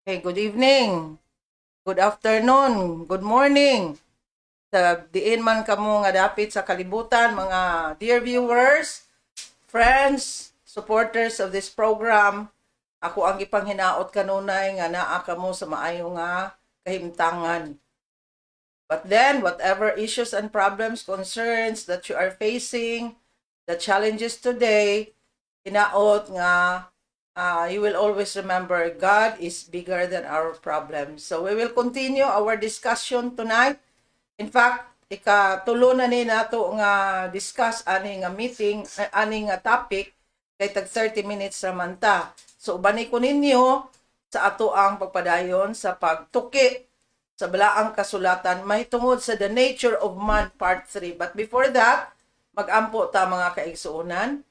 Okay, good evening. Good afternoon. Good morning. Sa diin man kamo nga dapit sa kalibutan, mga dear viewers, friends, supporters of this program, ako ang gipanghinaot kanunay nga naa kamo sa maayo nga kahimtangan. But then, whatever issues and problems, concerns that you are facing, the challenges today, hinaot nga you will always remember God is bigger than our problems. So we will continue our discussion tonight. In fact, ikatulo na ni nato nga discuss ani nga meeting, ani nga topic kay tag 30 minutes raman ta. So ubani ko ninyo sa ato ang pagpadayon sa pagtuki sa balaang kasulatan mahitungod sa the nature of man, part 3. But before that, magampo ta, mga kaigsuonan.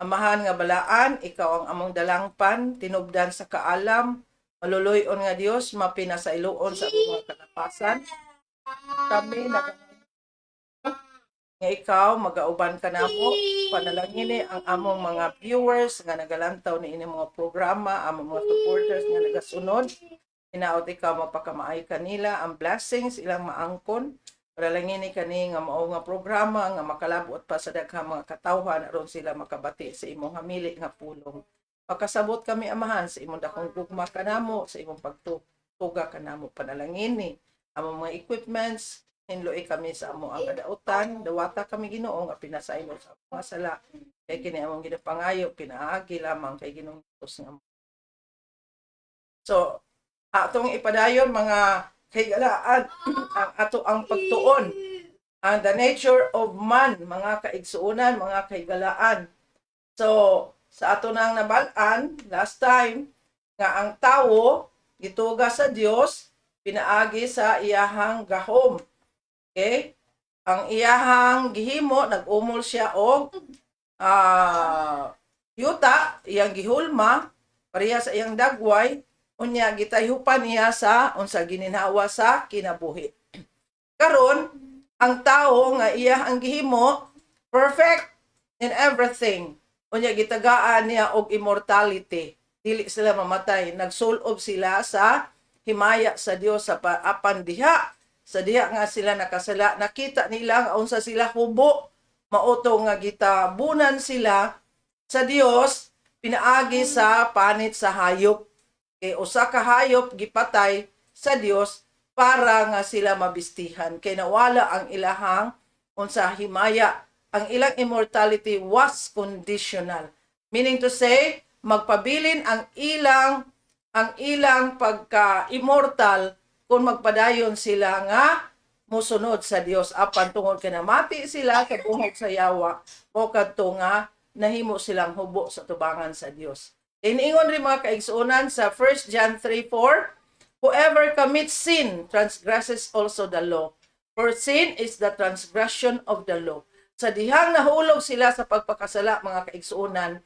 Amahan nga balaan, ikaw ang among dalangpan, tinubdan sa kaalam, maluluy-on nga Dios, mapinasailoon sa among mga kalapasan. Kami nga ikaw magauban kanamo. Panalangini ang among mga viewers nga nagalantaw ni ini mga programa, among mga supporters nga nagasunod. Hinaot ikaw mapakamaay kanila, ang blessings ilang maangkon. Panalangini kani nga mao nga programa nga makalabot pa sa daghang mga katawhan aron sila makabati sa imong hamili nga pulong. Pakasabot kami, Amahan, sa imong dakong gugma kanamo, sa imong pagtuga kanamo. Panalangini among mga equipments, hinloi kami sa amo ang kadautan, dawata kami, Ginoo, nga pinasaylo sa among mga sala. Kay kini among ginapangayo pinaagi lamang kay Ginoong Jesus nga. So, atong ipadayon, mga kahigalaan, ang ato ang pagtuon ang the nature of man, mga kaigsuonan, mga kahigalaan. So, sa ato nang nabal-an last time nga ang tawo gituga sa Dios pinaagi sa iyahang gahom. Okay? Ang iyahang gihimo, nag-umol siya og yuta, iyang gihulma, pareha sa iyang dagway, unya gitayhupan niya sa unsa gininhawa sa kinabuhi. Karon, ang tao nga iya ang gihimo, perfect in everything. Unya gitagaan niya og immortality. Dili sila mamatay. Nagsulob sila sa himaya sa Dios sa apan diha sa diha nga sila nakasala, nakita nila nga unsa sila hubo, mao to nga gitabunan sila sa Dios pinaagi sa panit sa hayop. Kay usa ka hayop gipatay sa Dios para nga sila mabistihan kay nawala ang ilahang unsa himaya. Ang ilang immortality was conditional, meaning to say, magpabilin ang ilang pagka immortal kung magpadayon sila nga mosunod sa Dios. Apan tungod kay namati sila sa buhok sa yawa, o kadto nga nahimo silang hubo sa tubangan sa Dios. Iniingon rin, mga kaigsuonan, sa 1 John 3:4, "Whoever commits sin transgresses also the law, for sin is the transgression of the law." Sa dihang nahulog sila sa pagpakasala, mga kaigsuonan,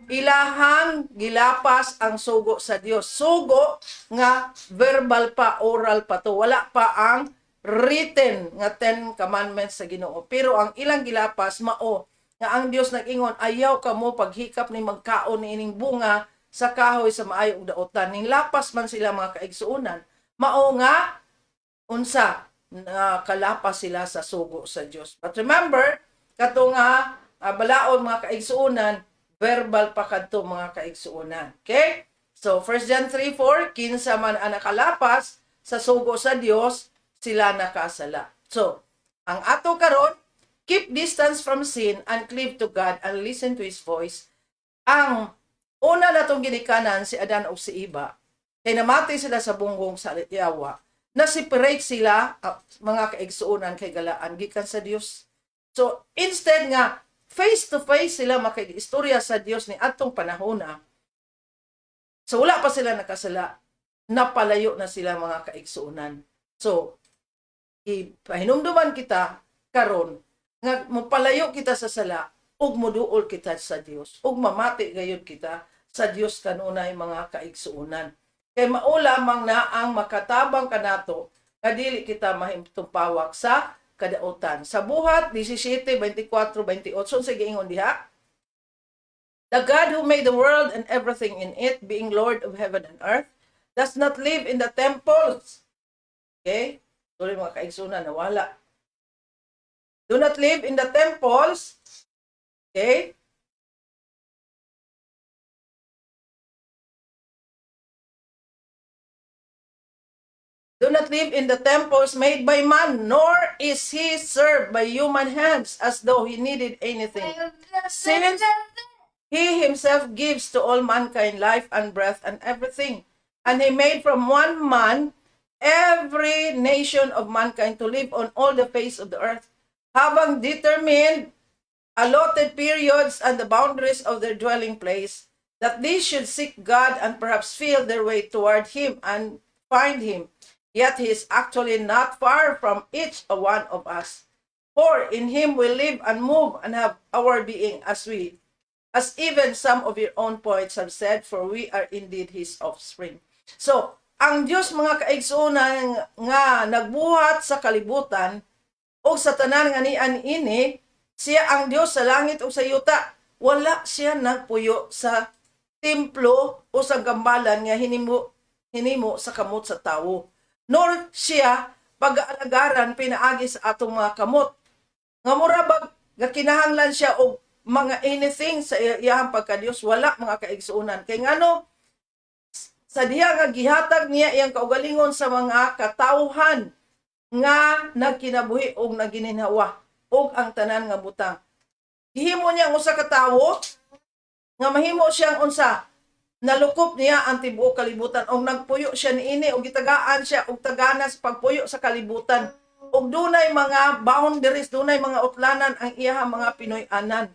ilahang gilapas ang sugo sa Dios. Sugo nga verbal pa, oral pa to. Wala pa ang written nga Ten Commandments sa Ginoo. Pero ang ilang gilapas mao nga ang Dios nag-ingon, "Ayaw kamo paghikap ni magkaon ni ining bunga sa kahoy sa maayo ug daotan." Ning lapas man sila, mga kaigsuonan, mao nga unsa na kalapas sila sa sugo sa Dios. But remember, kato nga balaod, mga kaigsuonan, verbal pa kadto, mga kaigsuonan. Okay? So 1 John 3:4, kinsa man ang nakalapas sa sugo sa Dios, sila nakasala. So, ang ato karon, keep distance from sin and cleave to God and listen to His voice. Ang una natong ginikanan, si Adan ug si Eva, kay namati sila sa bunggong sa yawa, na separate sila, mga kaigsuonan, kay galaan, gikan sa Dios. So, instead nga face to face sila makig-istorya sa Dios ni atong panahona, so wala pa sila nakasala, napalayo na sila, mga kaigsuonan. So, ipahinumduman kita karon nga mopalayo kita sa sala ug moduol kita sa Dios ug mamati gayud kita sa Dios kanunay, mga kaigsuonan. Kay mao lamang na ang makatabang kanato nga dili kita mahimtumpawak sa kadautan. Sa Buhat 17:24, 28, sa giingon diha, "The God who made the world and everything in it, being Lord of heaven and earth, does not live in the temples. Okay? Sorry, mga kaigsunan, nawala. Do not live in the temples. Okay? Do not live in the temples made by man, nor is he served by human hands as though he needed anything, since he himself gives to all mankind life and breath and everything. And he made from one man every nation of mankind to live on all the face of the earth, having determined allotted periods and the boundaries of their dwelling place, that they should seek God and perhaps feel their way toward him and find him. Yet he is actually not far from each one of us. For in him we live and move and have our being, as even some of your own poets have said, for we are indeed his offspring. So, ang Dios, mga kaigsuonan, nga nagbuhat sa kalibutan o sa tanan nga nian ini, siya ang Dios sa langit ug sa yuta. Wala siya nagpuyo sa templo o sa gambalan nga hinimo hinimo sa kamot sa tawo. Nor siya pag-aalagaran pinaagi sa atong mga kamot. Nga mura bag gakinahanglan siya og mga anything sa iyahang pagka-Dios, wala, mga kaigsuonan. Kay ngano, sa diha nga gihatag niya iyang kaugalingon sa mga katawhan nga nagkinabuhi og nagininhawa og ang tanan nga butang. Gihimo niya ang usa ka tawo nga mahimo siyang unsa, nalukop niya ang tibuok kalibutan og nagpuyo siya niini og gitagaan siya og tagana sa pagpuyo sa kalibutan og dunay mga boundaries, dunay mga utlanan ang iyahang mga Pinoy-anan.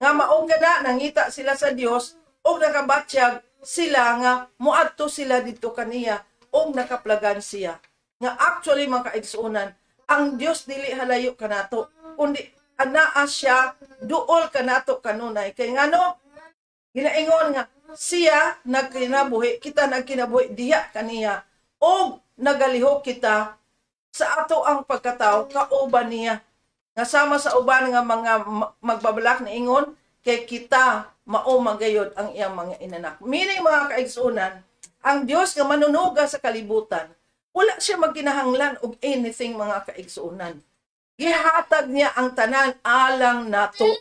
Nga maong gana nangita sila sa Dios og nakabatyag sila nga moadto sila didto kaniya og nakaplagan siya. Nga actually, mga kaigsuonan, ang Dios dili halayo kanato, kundi anaa siya duol kanato kanunay. Kay ngano, ginaingon nga siya nagkinabuhi, kita nagkinabuhi diha kaniya og nagalihok kita sa ato ang pagkatao kauban niya. Nga sama sa uban nga mga magbabalak na ingon kay kita mao magayod ang iyang mga inanak. Meaning, mga kaigsuonan, ang Dios nga manunuga sa kalibutan, wala siya magkinahanglan og anything, mga kaigsuonan. Gihatag niya ang tanan alang nato.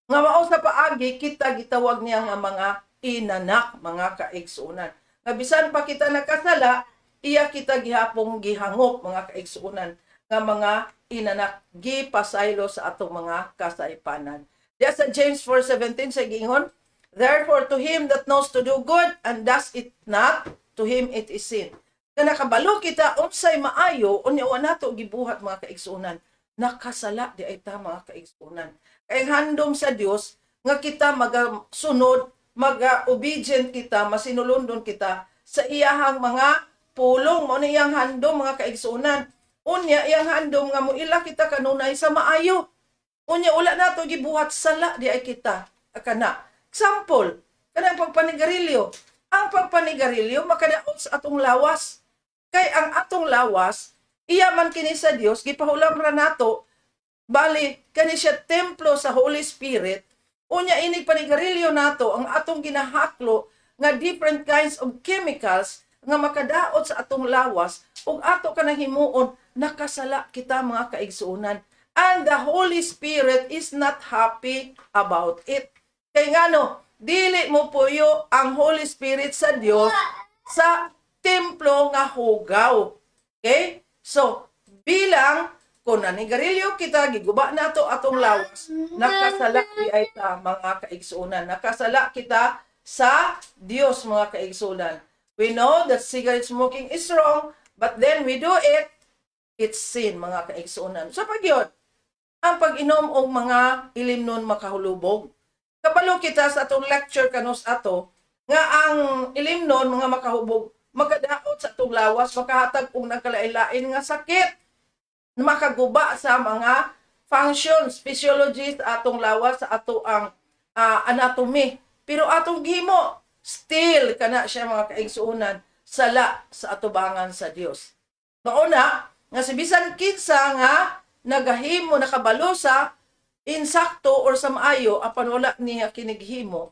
Nga mao sa paagi kita gitawag niya nga mga inanak, mga kaigsuonan. Nga bisan pa kita nakasala, iya kita gihapong gihangop, mga kaigsuonan, nga mga inanak, gipasaylo sa atong mga kasaypanan. Diya sa James 4:17 sa giingon, "Therefore to him that knows to do good and does it not, to him it is sin." Nga nakabalo kita unsay maayo, unya wa nato gibuhat, mga kaigsuonan, nakasala di ay ta, mga kaigsuonan. Kay ang handom sa Dios nga kita magasunod, maga obedient kita, masinulondon kita sa iyahang mga pulong. Mao na iyang handom, mga kaigsuonan. Unya iyang handom nga moila kita kanunay sa maayo. Unya wala nato gibuhat, sala di ay kita kana. Example, kanang pagpanigarilyo. Ang pagpanigarilyo makadaot sa atong lawas. Kay ang atong lawas, iya man kini sa Dios, gipahulam ra nato. Bali, kani siya templo sa Holy Spirit. Unya inig panigarilyo nato, ang atong ginahaklo nga different kinds of chemicals nga makadaot sa atong lawas ug ato kanang himuon, nakasala kita, mga kaigsuonan. And the Holy Spirit is not happy about it. Kay ngano, dili mo puyo ang Holy Spirit sa Dios sa templo nga hugaw. Okay? So, bilang kung nanigarilyo kita, giguba nato atong lawas, nakasala di ay ta, mga kaigsuonan. Nakasala kita sa Dios, mga kaigsuonan. We know that cigarette smoking is wrong, but then we do it, it's sin, mga kaigsuonan. Sa pagyod, ang pag-inom og mga ilimnon makahulubog. Kabalo kita sa atong lecture kanus ato, nga ang ilimnon mga makahubog, makadaot sa atong lawas, makahatag og nagkalain-lain nga sakit, makaguba sa mga functions, physiology sa atong lawas, sa ato ang anatomy. Pero atong gihimo, still kana siya, mga kaigsuonan, sala sa atubangan sa Dios. Mauna, nga si bisan kinsa nga nagahimo, nakabalo sa insakto or sa maayo, apan wala niya kinighimo,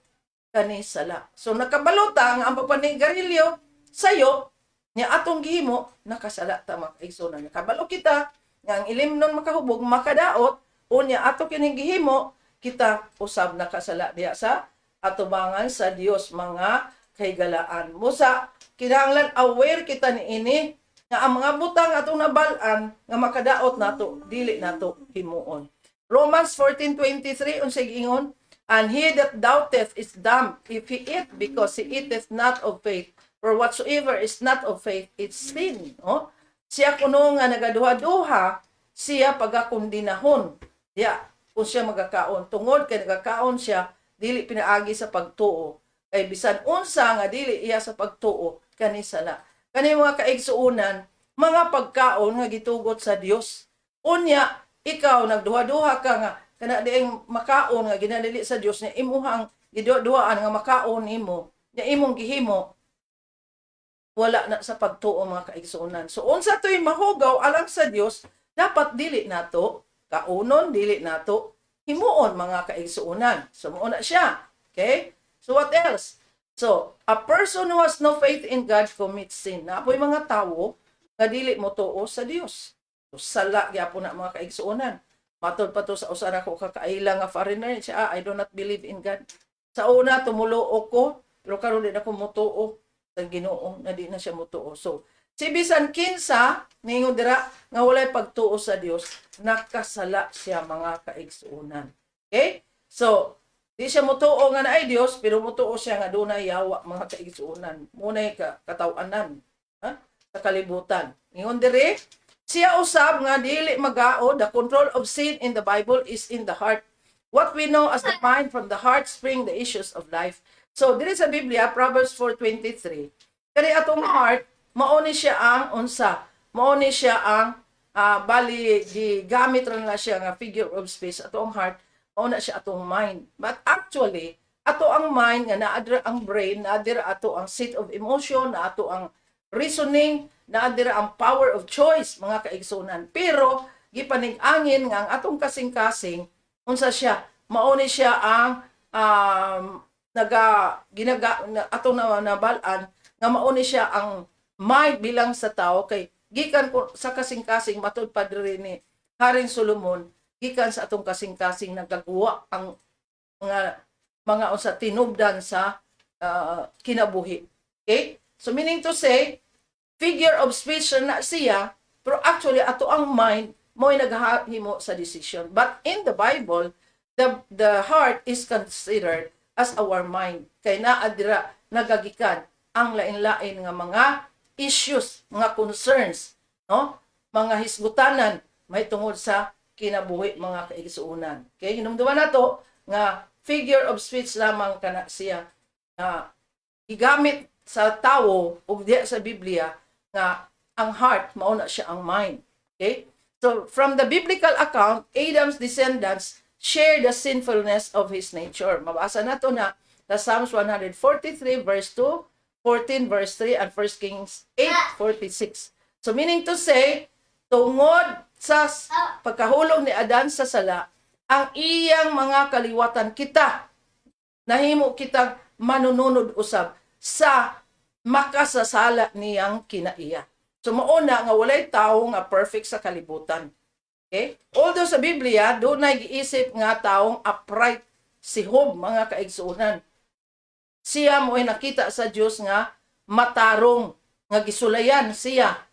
kani sala. So nakabalo ta nga ang pagpanigarilyo sayo. Nya atong gihimo, nakasala ta, mga kaigsuonan. Kabalo kita nga ang ilimnon makahubog, makadaot. Unya ato kining gihimo, kita usab nakasala diha sa atubangan sa Dios, mga kahigalaan. Busa kinahanglan aware kita niini nga ang mga butang atong nabal-an nga makadaot nato, dili nato himuon. Romans 14:23, unsay giingon? "And he that doubteth is damned if he eat, because he eateth not of faith. For whatsoever is not of faith is sin." No? Siya kuno nga nagaduha-duha, siya pagakundinahon. Ya, kung siya magakaon. Tungod kay nagakaon siya, dili pinaagi sa pagtuo. Kay bisan unsa nga dili iya sa pagtuo, kani sala. Kani, mga kaigsuonan, mga pagkaon nga gitugot sa Dios. Unya, ikaw nagduha-duha ka nga kana dieng makaon nga ginadili sa Dios nga imuhang giduha-duhaan nga makaon nimo, nga imong gihimo, wala na sa pagtuo, mga kaigsuonan. So unsa to'y mahugaw alang sa Dios, dapat dili nato kaunon, dili nato himuon, mga kaigsuonan. So mao na siya. Okay? So what else? So, a person who has no faith in God commits sin. Naa poy mga tawo nga dili mo tuo sa Dios. So, sala gyapon na, mga kaigsuonan. Matod pa to sa usa nako ka kaila nga foreigner, siya, "Ah, I do not believe in God. Sa una tumuluo ko, pero karon di na ko motuo sa Ginoo," na di na siya motuo. So, si bisan kinsa ningon dira nga walay pagtuo sa Dios, nakasala siya, mga kaigsuonan. Okay? So, di siya motuo nga naay Dios, pero motuo siya nga dunay yawa, mga kaigsuonan. Munay ka katawanan, ha, sa kalibutan. Ingon diri, siya usab nga dili magao, the control of sin in the Bible is in the heart. What we know as the mind, from the heart spring the issues of life. So, diri sa Biblia, Proverbs 4:23, kani atong heart, mao ni siya ang unsa, mao ni siya ang bali gigamit ra na siya nga figure of speech. Atong heart, mao na siya atong mind. But actually, ato ang mind nga naa dira ang brain, naa dira ato ang seat of emotion, naa ato ang reasoning, naa dira ang power of choice, mga kaigsunan. Pero gipanig-angin nga ang atong kasing-kasing, unsa siya, mao ni siya ang naga ginaga na, atong na, nabal-an nga mao ni siya ang mind bilang sa tao, kay gikan ko sa kasing-kasing, matud pa diri ni Haring Solomon, gikan sa atong kasing-kasing nagagawa ang mga unsa, tinubdan sa kinabuhi. Okay? So meaning to say, figure of speech na siya, pero actually ato ang mind mo'y naghahimo sa decision. But in the Bible, the heart is considered as our mind. Kay naa dira nagagikan ang lain-lain nga mga issues, mga concerns, no? Mga hisgutanan may tungod sa kinabuhi, mga kaigsuonan. Okay, hinumduman nato nga figure of speech lamang kana siya nga gigamit sa tawo ug diha sa Biblia nga ang heart mao na siya ang mind. Okay? So from the biblical account, Adam's descendants share the sinfulness of his nature. Mabasa nato na sa Psalms 143 verse 2, 14 verse 3, and 1 Kings 8:46. So meaning to say, tungod sa pagkahulog ni Adan sa sala, ang iyang mga kaliwatan, kita, nahimo kitang manununod usab sa makasasala niyang kinaiya. So mauna nga walay tawo nga perfect sa kalibutan. Okay? Although sa Biblia, dunay giisip nga taong upright, si Job, mga kaigsuonan. Siya mo ay nakita sa Dios nga matarong nga gisulayan siya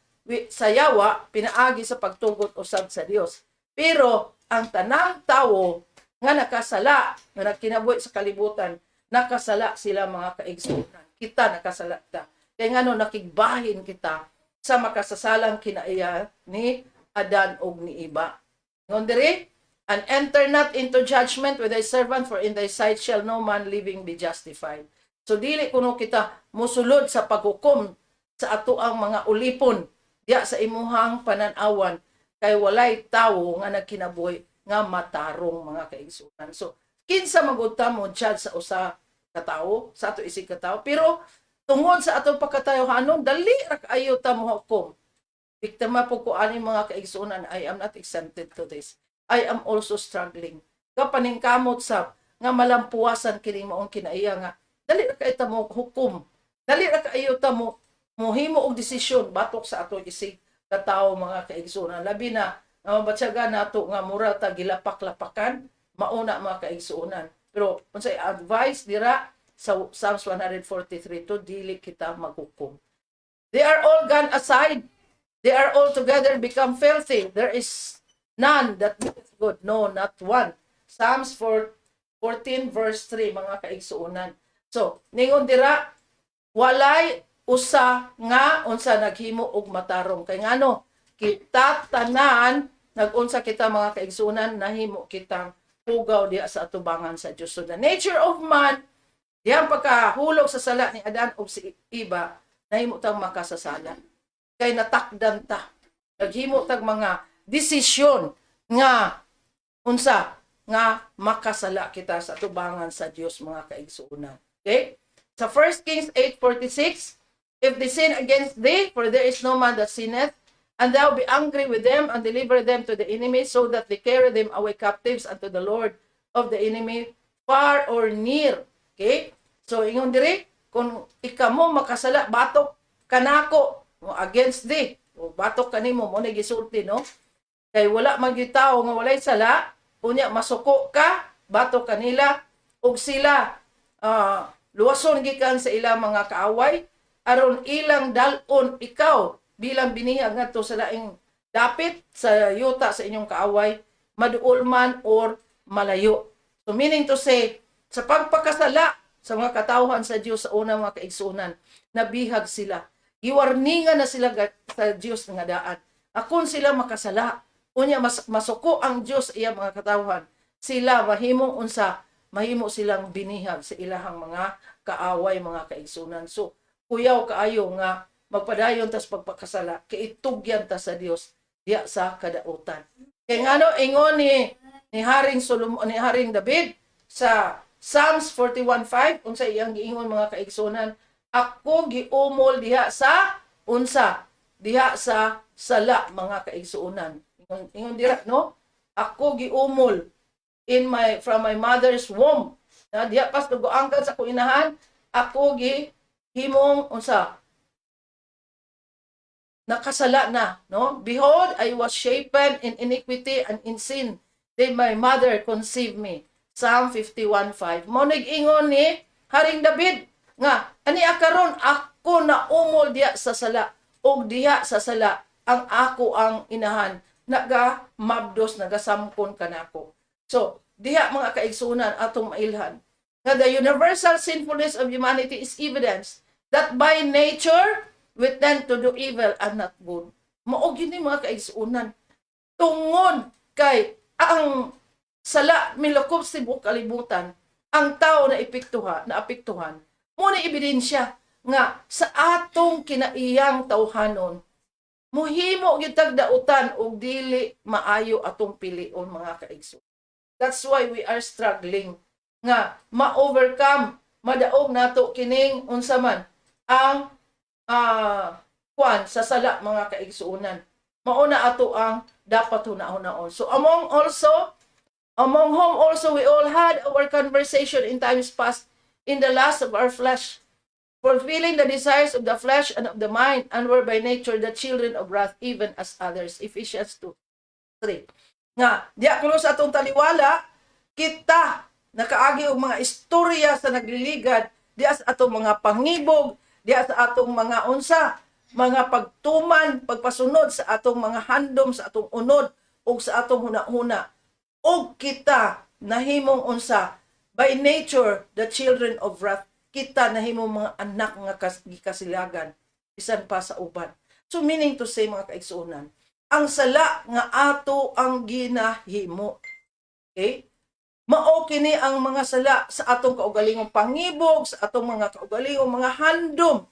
sa yawa pinaagi sa pagtugot usab sa Dios. Pero ang tanang tawo nga nakasala, nga nagkinabuhi sa kalibutan, nakasala sila, mga kaigsuonan. Kita nakasala ta. Kaya ngano nakigbahin kita sa makasasalang kinaiya ni Adan ug ni Eva. Ingon diri, "And enter not into judgment with thy servant, for in thy sight shall no man living be justified." So dili kuno kita musulod sa paghukom sa ato ang mga ulipon diya sa imuhang pananawan, kay walay tawo nga nagkinabuhi nga matarong, mga kaigsuonan. So kinsa magud ta mo judge sa usa ka tawo, sa ato isig ka tawo? Pero tungod sa atong pagkatawhanon, dali ra kaayo ta mohukom. Biktima po ko ani, mga kaigsuonan. I am not exempted to this. I am also struggling. Kapaningkamot sa nga malampuwasan kining maong kinaiya nga dali ra kaayo ta mo hukom. Dali ra kaayo ta mo Mohimo og desisyon batok sa ato isig katawo, mga kaigsuonan, labi na nga mabatyagan nato nga mura ta gilapak-lapakan mauna, mga kaigsuonan. Pero unsay advice dira sa Psalms 143 to dili kita maghukom. They are all gone aside. They are all together become filthy. There is none that doeth good, no, not one. Psalms 4, 14 verse 3, mga kaigsuonan. So, ningon dira, walay usa nga unsa naghimo og matarong. Kay ngano, kita tanan nagunsa kita, mga kaigsuonan, nahimo kitang hugaw diha sa atubangan sa Dios. So the nature of man, dihang pagkahulog sa sala ni Adan ug si Eva, nahimo tang makasasala. Kay natakdan ta. Naghimo tag mga desisyon nga unsa nga makasala kita sa tubangan sa Dios, mga kaigsuonan. Okay? Sa 1 Kings 8:46, "If they sin against thee, for there is no man that sinneth, and thou be angry with them and deliver them to the enemy, so that they carry them away captives unto the lord of the enemy, far or near." Okay? So ingon diri, kung ikamo makasala batok kanako mo, against thee, o batok kanimo mo na gisulti, no? Kay wala man gyud tawo nga walay sala, unya masuko ka batok kanila ug sila luwason gikan sa ilang mga kaaway aron ilang dal-on ikaw bilang binihag ngadto sa laing dapit sa yuta sa inyong kaaway, maduol man or malayo. So meaning to say, sa pagpakasala sa mga katawhan sa Dios sa unang, mga kaigsuonan, nabihag sila. Giwarningan na sila sa Dios nga daan. Akon sila makasala, unya masuko ang Dios sa iyang mga katawhan, sila mahimong unsa, mahimo silang binihag sa ilahang mga kaaway, mga kaigsunan. So kuyaw kaayo nga magpadayon tas pagpakasala kay itugyan ta sa Dios diya sa kadautan. Kay ngano, ingon ni Haring Solomon, ni Haring David sa Psalms 41:5, unsa iyang giingon, mga kaigsunan? Ako giumol diha sa unsa, diha sa sala, mga kaigsuonan. Ingon dira, no, ako giumol in my from my mother's womb na diha pas dugoangkan sa akong inahan, ako gi himong unsa, nakasala na, no? "Behold, I was shapen in iniquity, and in sin did my mother conceive me." Psalm 51:5. Mo nag-ingon ni Haring David nga ani karon ako na umol diha sa sala ug diha sa sala ang ako ang inahan naga mabdos, nagasamkon kanako. So diha, mga kaigsunan, atong mailhan nga the universal sinfulness of humanity is evidence that by nature we tend to do evil and not good. Mao gyud ni, mga kaigsuonan. Tungod kay ang sala milukop sa tibuok kalibutan, ang tao na epektuhan, na apektuhan, mo na ebidensya nga sa atong kinaiyang tawhanon, muhimo gyud tag dautan og dili maayo atong pilion, mga kaigsuonan. That's why we are struggling nga ma-overcome, madaog nato kining unsa man ang kwan sa sala, mga kaigsuonan. Mauna ato ang dapat hunahunahon. So among whom also we all had our conversation in times past in the lust of our flesh, fulfilling the desires of the flesh and of the mind, and were by nature the children of wrath, even as others. Ephesians 2:3. Nga, diya kuno sa atong taliwala, kita nakaagi og mga istorya sa nagliligad diya sa atong mga pangibog, diya sa atong mga unsa, mga pagtuman, pagpasunod sa atong mga handom, sa atong unod ug sa atong hunahuna. Og kita nahimong unsa, by nature the children of wrath, kita nahimong mga anak nga gikasilagan bisan pa sa uban. So meaning to say, mga kaigsuonan, ang sala nga ato ang ginahimo. Okay? Mao kini ang mga sala sa atong kaugalingong pangibog, sa atong mga kaugalingong mga handom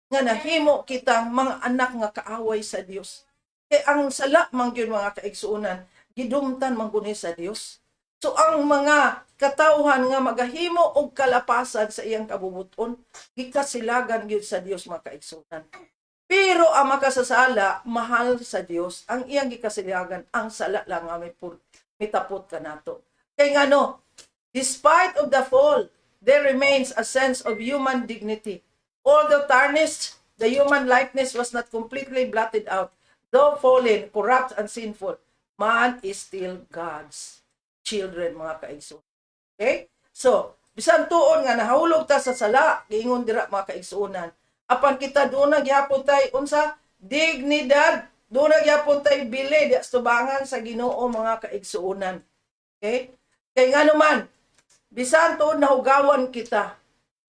nga nahimo kitang mga anak nga kaaway sa Dios. Kay ang sala man gyud, mga kaigsuonan, gidumtan man guni sa Dios. So ang mga katawhan nga magahimo og kalapasan sa iyang kabubuton, gikasilagan gyud sa Dios, mga kaigsuonan. Pero ang makasasala, mahal sa Dios, ang iyang gikasilagan ang sala lang nga may mitapot kanato. Kay ngano, despite of the fall, there remains a sense of human dignity. Although tarnished The human likeness was not completely blotted out. Though fallen, corrupt, and sinful, man is still God's children, mga kaigsuonan. Okay? So, bisan tuon nga nahulog ta sa sala, giingon dira, mga kaigsuonan, apan kita duna gihapon tay unsa? Dignidad. Duna gihapon tay bili di sa tubangan sa Ginoo, mga kaigsuonan. Okay? Kay ngano man, bisan tuon nahugawan kita,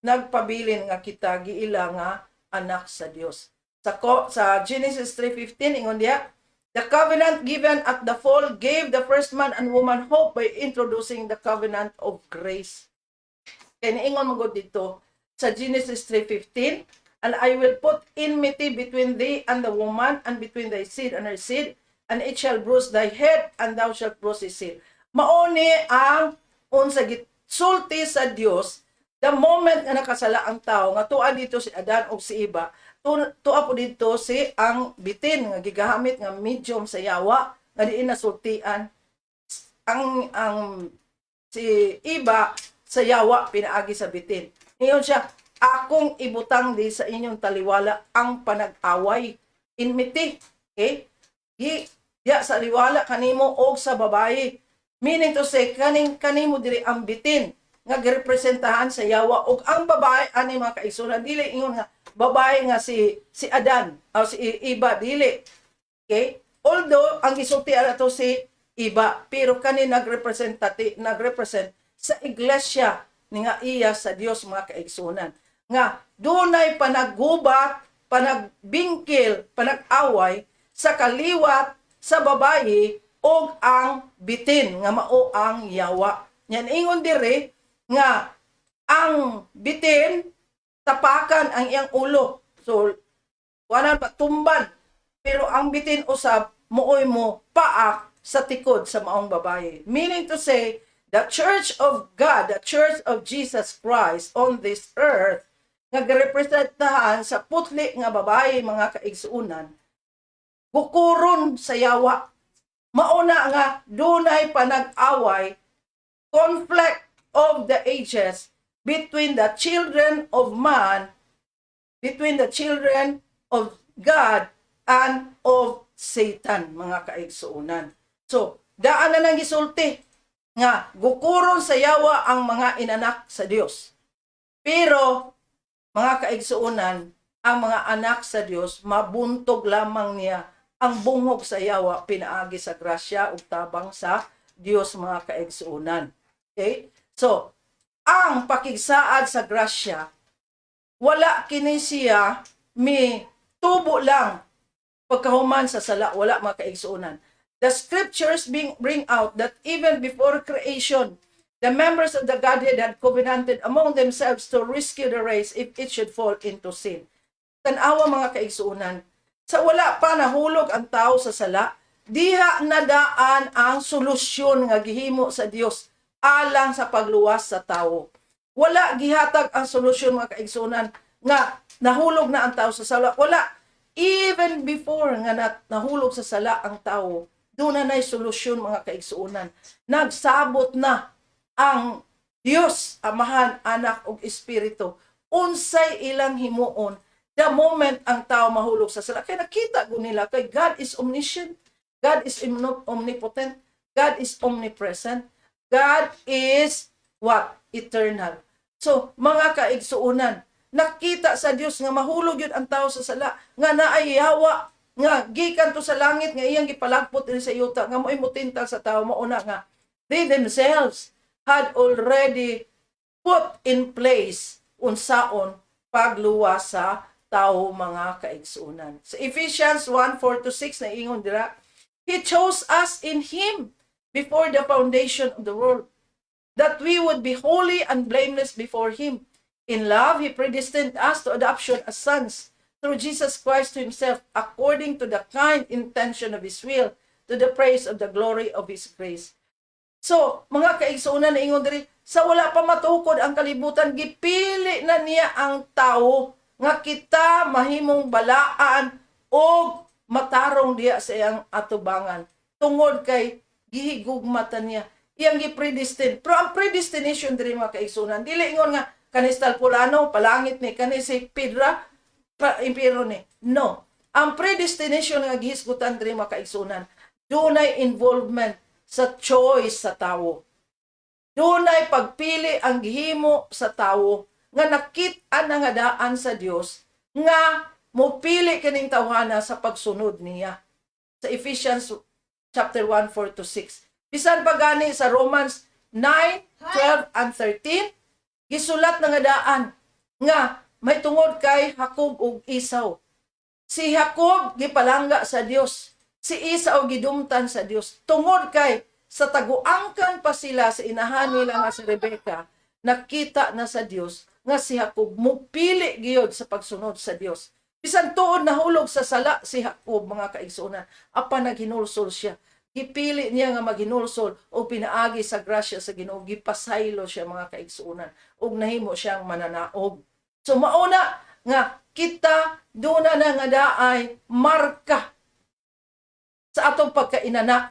nagpabilin nga kita giila nga anak sa Dios. Sa Genesis 3:15, ingon diya, "The covenant given at the fall gave the first man and woman hope by introducing the covenant of grace." Kay niingon mo gud dito sa Genesis 3:15, "And I will put enmity between thee and the woman, and between thy seed and her seed, and it shall bruise thy head, and thou shalt bruise his heel." Mao ni ang unsa gisulti sa Dios the moment nga nakasala ang tao, nga tuwa dito si Adan ug si Eva, tuwa po dito si ang bitin nga gigamit nga medium sa yawa nga diin nasultian ang si Eva sa yawa pinaagi sa bitin. Ngayon siya, "Akong ibutang di sa inyong taliwala ang panag-away," enmity. Okay? Gi ya sa liwala kanimo og sa babae. Meaning to say, kaning kanimo diri ang bitin nga girepresentahan sa yawa ug ang babae ani, mga kaigsuonan, dili ingon nga babae nga si Adan o si Eva, dili. Okay? Although ang gisulti ato si Eva, pero kani nagrepresent sa iglesia ni nga iya sa Dios, mga kaigsuonan. Nga dunay panaggubat, panagbingkil, panag-away sa kaliwat sa babae og ang bitin nga mao ang yawa. Yan ingon diri nga ang bitin tapakan ang iyang ulo. So wala pa tumban. Pero ang bitin usab mooy mo paak sa tikod sa maong babae. Meaning to say, the Church of God, the Church of Jesus Christ on this earth, nga girepresentahan sa putli nga babae, mga kaigsuonan, gukuron sa yawa. Mauna nga dunay panag-away, conflict of the ages between the children of man, between the children of God and of Satan, mga kaigsuonan. So, daan na nang gisulti nga gukuron sa yawa ang mga inanak sa Dios. Pero, mga kaigsuonan, ang mga anak sa Dios mabuntog lamang niya ang bunghog sa yawa pinaagi sa grasya ug tabang sa Dios, mga kaigsuonan. Okay? So, ang pakigsaad sa grasya, wala kini siya mi tubo lang pagkahuman sa sala, wala, mga kaigsuonan. The scriptures bring out that even before creation, the members of the Godhead had covenanted among themselves to rescue the race if it should fall into sin. Tanawa, mga kaigsuonan, sa wala pa nahulog ang tao sa sala, diha na daan ang solusyon nga gihimo sa Dios alang sa pagluwas sa tao. Wala gihatag ang solusyon, mga kaigsuonan, nga nahulog na ang tao sa sala. Wala. Even before nga nahulog sa sala ang tao, doon na na'y solusyon, mga kaigsuonan. Nagsabot na ang Dios, Amahan, Anak ug Espiritu. Unsay ilang himuon the moment ang tao mahulog sa sala? Kay nakita ko nila kay God is omniscient, God is omnipotent, God is omnipresent, God is what? Eternal. So, mga kaigsuonan, nakita sa Dios nga mahulog yun ang tao sa sala, nga naay yawa, nga gikan to sa langit nga iyang gipalagpot dinhi sa yuta nga mo'y mutintal sa tao. Mauna nga they themselves had already put in place unsaon pagluwas sa tao, mga kaigsuonan. Sa Ephesians 1:4 to 6 na ingon dira, "He chose us in Him before the foundation of the world, that we would be holy and blameless before Him. In love, He predestined us to adoption as sons through Jesus Christ to Himself, according to the kind intention of His will, to the praise of the glory of His grace." So, mga kaigsuonan, na ingon diri, sa wala pa matukod ang kalibutan, gipili na niya ang tao nga kita mahimong balaan o matarong diya sa iyang atubangan. Tungod kay gihigugmatan niya. Iyang gi-predestine. Pero ang predestination diri, mga kaigsuonan, dili ingon nga kani si Talpulano, palangit ni kani si Pedra, Pa, impyerno ni. No. Ang predestination nga gihisgutan diri, mga kaigsunan, dunay involvement sa choice sa tawo. Dunay pagpili ang gihimo sa tawo nga nakit-an na nga daan sa Dios nga mopili kining tawhana sa pagsunod niya. Sa Ephesians chapter 1, 4 to 6. Bisan pa gani sa Romans 9, 12 and 13, gisulat na nga daan nga may tungod kay Jacob ug Esau. Si Jacob gipalangga sa Dios. Si Esau gidumtan sa Dios. Tungod kay sa taguangkan pa sila sa inahan nila nga si Rebecca, nakita na sa Dios nga si Jacob mupili giyod sa pagsunod sa Dios. Bisan tuod nahulog sa sala si Jacob, mga kaigsuonan, apan naghinulsol siya. Gipili niya nga maghinulsol o pinaagi sa grasya sa Ginoo, gipasaylo siya, mga kaigsuonan, ug nahimo siyang mananaog. So mauna nga kita duna na nga daay marka sa atong pagkainanak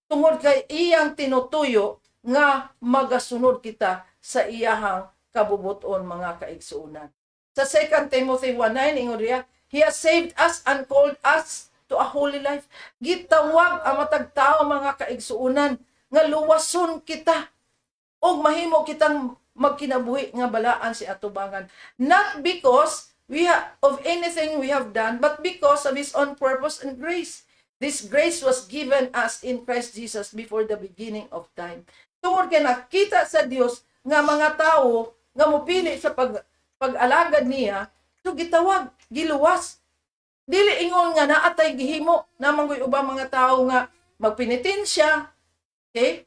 tungod kay iyang tinutuyo nga magasunod kita sa iyahang kabubuton, mga kaigsuonan. Sa 2 Timothy 1:9, ingon riya, "He has saved us and called us to a holy life." Gitawag ang matag tao, mga kaigsuonan, nga luwason kita ug mahimo kitang magkinabuhi nga balaan sa atubangan. Not because we of anything we have done, but because of His own purpose and grace. This grace was given us in Christ Jesus before the beginning of time. Tungod kay nakita sa Dios nga mga tao nga mopili sa pag-alagad niya, so gitawag, giluwas. Dili ingon nga naa tay gihimo, namanggoy ubang mga tao nga magpenitensya, okay?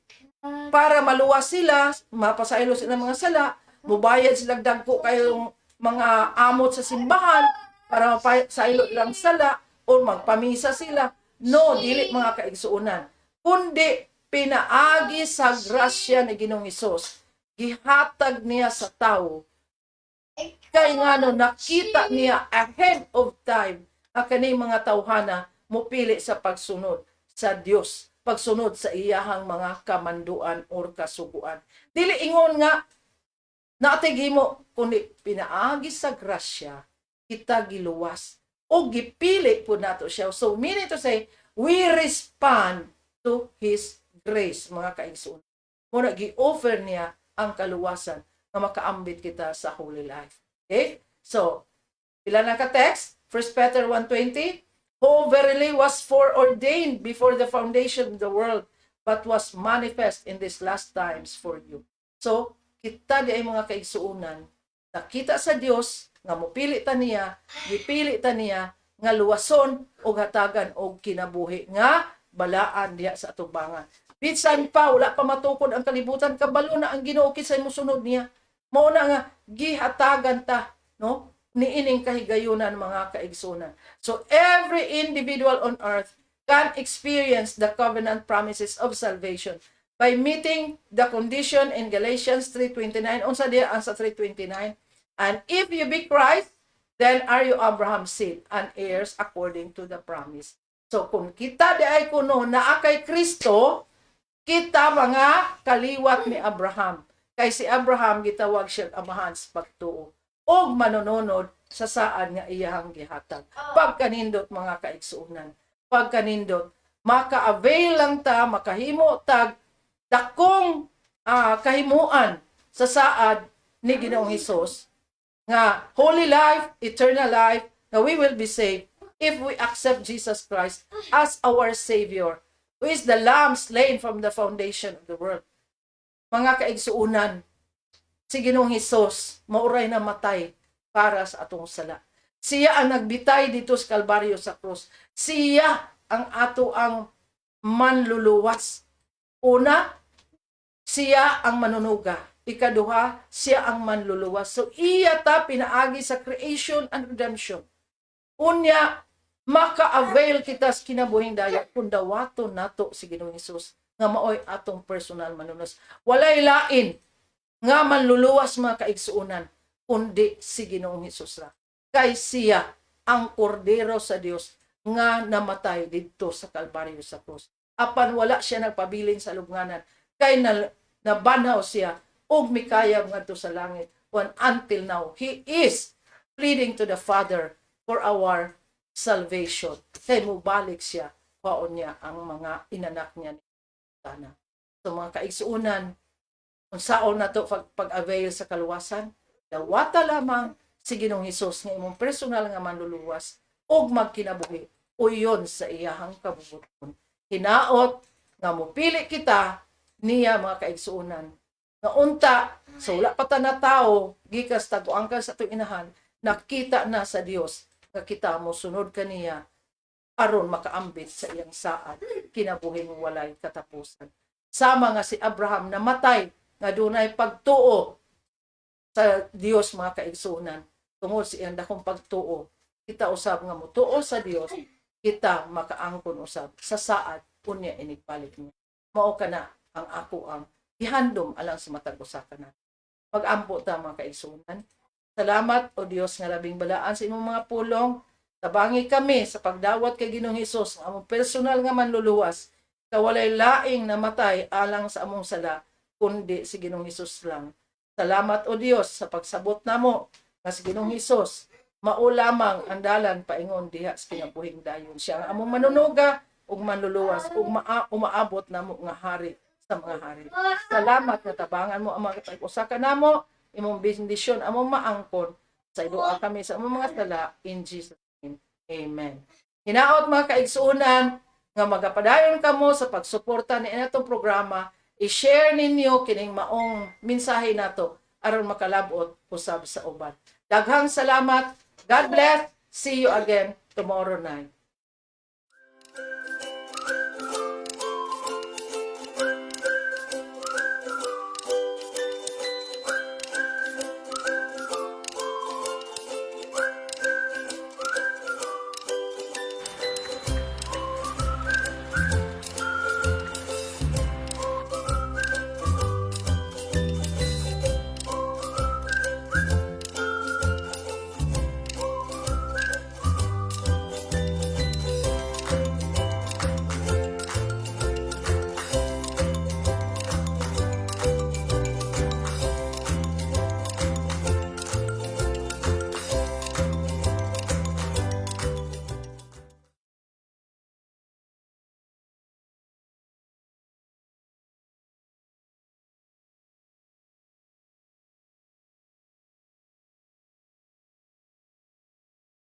Para maluwas sila, mapasaylo sila ng mga sala, mubayad sila dagko kayong mga amot sa simbahan para mapasaylo ilang sala o magpamisa sila. No, dili, mga kaigsuonan. Kundi pinaagi sa grasya ni Ginoong Hesus, gihatag niya sa tao kay ngano nakita niya ahead of time ang kaning mga tawhana mupili sa pagsunod sa Dios, pagsunod sa iyahang mga kamanduan or kasuguan. Dili ingon nga naa tay gihimo, kundi pinaagi sa grasya kita giluwas o gipili po nato siya. So meaning to say, we respond to His grace, mga kaigsuonan. Muna gi-offer niya ang kaluwasan nga makaambit kita sa holy life. Okay? So, pila na ka text? 1 Peter 1:20, "Who verily was foreordained before the foundation of the world, but was manifest in these last times for you." So, kita di ay, mga kaigsuonan, nakita sa Dios nga mopili ta niya, gipili ta niya nga luwason og hatagan og kinabuhi nga balaan diha sa atubangan. Bisan pa wala pa matukod ang kalibutan, kabalo na ang Ginoo kinsay mosunod niya. Mao na nga gihatagan ta, no, niining kahigayunan, mga kaigsunan. So every individual on earth can experience the covenant promises of salvation by meeting the condition in Galatians 3:29. Unsa diya ang sa 3:29? "And if you be Christ, then are you Abraham's seed and heirs according to the promise." So kung kita di ay kuno naa kay Kristo, kita mga kaliwat ni Abraham. Kay si Abraham gitawag siya amahan sa pagtuo og manununod sa saad nga iyahang gihatag. Pagkanindot, mga kaigsuonan, pagkanindot, maka-avail lang ta, makahimo tag dakong kahimuan sa saad ni Ginoong Hesus nga holy life, eternal life, nga we will be saved if we accept Jesus Christ as our Savior, who is the Lamb slain from the foundation of the world. Mga kaigsuunan, si Ginoong Hesus mauray namatay para sa atong sala. Siya ang nagbitay dito sa Kalbaryo sa krus. Siya ang ato ang manluluwas. Una, siya ang manunuga. Ikaduha, siya ang manluluwas. So iya ta pinaagi sa creation and redemption. Unya, maka-avail kita sa kinabuhing dayo kung dawaton nato si Ginoong Hesus nga maoy atong personal manluluwas. Walay lain nga manluluwas, mga kaigsuonan, kundi si Ginoong Hesus ra. Kay siya ang kordero sa Dios nga namatay didto sa Kalbaryo sa krus. Apan wala siya nagpabilin sa lubnganan kay nabanhaw siya ug mikayab ngadto sa langit. When until now he is pleading to the Father for for our salvation. Kay mubalik siya, kwaon niya ang mga inanak niya ni sana. So mga kaigsuunan, unsaon nato pag-avail sa kaluwasan? Dawata lamang si Ginoong Hesus nga imong personal nga manluluwas ug magkinabuhi uyon sa iyahang kabubut-on. Hinaot nga mopili kita niya, mga kaigsuonan. Nga unta sa wala pa ta na tao gikas taguangkan sa atong inahan, nakita na sa Dios nga kita mo sunod kaniya aron makaambit sa iyang saad, kinabuhing walay katapusan. Sama nga si Abraham namatay nga dunay pagtuo sa Dios, mga kaigsuonan. Tungod sa iyang dakong pagtuo, kita usab nga motuo sa Dios, kita makaangkon usab sa saad unya inigbalik niya. Mao kana ang ako ang gihandom alang sa matag usa ka na. Magampo ta, mga kaigsuonan. Salamat, O Dios nga labing balaan, sa imong mga pulong. Tabangi kami sa pagdawat kay Ginoong Hesus nga among personal nga manluluwas. Kawalay laing namatay alang sa among sala kundi si Ginoong Hesus lang. Salamat, O Dios, sa pagsabot namo nga si Ginoong Hesus mao lamang ang dalan paingon diha sa kinabuhing dayon. Siya ang among manunuga ug manluluwas ug umaabot namo nga hari sa mga hari. Salamat nga tabangan mo ang mga tag-usa ka namo, imong bendisyon among maangkon sa idua kami sa among mga sala, in Jesus' name. Amen. Hinaot, mga kaigsuonan, nga magapadayon kamo sa pagsuporta ni atong programa. I-share ninyo kining maong mensahe nato aron makalabot usab sa uban. Daghang salamat. God bless. See you again tomorrow night.